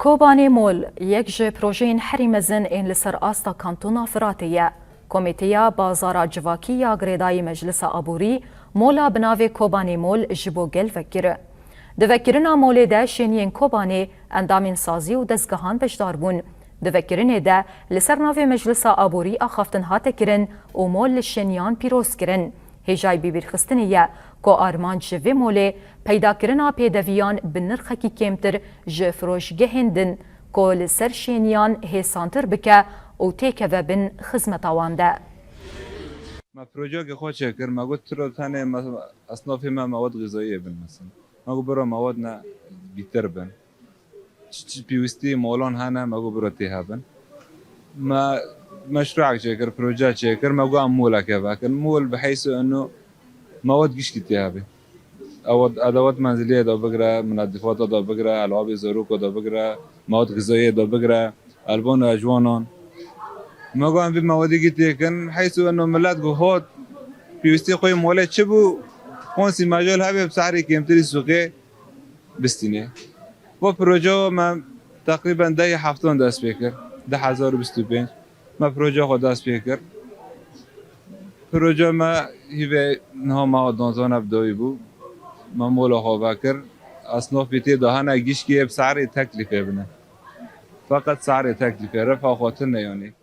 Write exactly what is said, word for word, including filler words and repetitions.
Kobanê Mol yek ji projeyên herî mezin ên li ser asta Kantona Firatê ye. Komîteya Bazara Civakî ya Girêdayî Meclisa Aborî mola bi navê Kobanê Mol ji bo gel vekir. Di vekirina molê de şêniyên Kobanê, endamên sazî û dezgehan beşdar bûn. Di vekirinê de li ser navê Meclisa Aborî axaftin hate kirin û mol li şêniyan pîroz kirin. Hêjayî bibîrxistinê ye ku armanc ji vê molê peydakirina pêdeviyan bi nirxekî kêmtir ji firoşgehên din ku li ser şêniyan hêsantir bike û têkeve bin xizmeta wan de. Me projeyekê xwe çêkir, me got tu re tenê me, esnafê me mewad xizayiyê bin mesela. Me got bira mewad ne bîtir bin. Çi, çi pêwîstî molan hene, me got bira tê hebin. Me meşruek çêkir, proje çêkir, me got em moleke vekin. Mol bi heysu eno mewad gişkî tê hebê. Ew edewat menziliyê de bigire, minadifata de bigire, elabê zaroko de bigire, mewad xizayiyê de bigire, elbana ciwanan. Me got em vî mewadî gî têkin, heysu eno milet got hot, pêwîstî xwe yê molê çi bû, qonsî mecol hebe bi sehrê kêmtirî sûkê bistînê. Va proje me teqrîben dehê heftan dest pê kir, du hezar û bîst û pênc. Me proje xwe dest pê kir. Proje me hîvê niha me danzana bi dawî bû. Me mola xwe vekir. Esnafê tê de hene gişkê bi sehrê teklîfê bine. Feqet sehrê teklîfê, refa xwe tune yanî.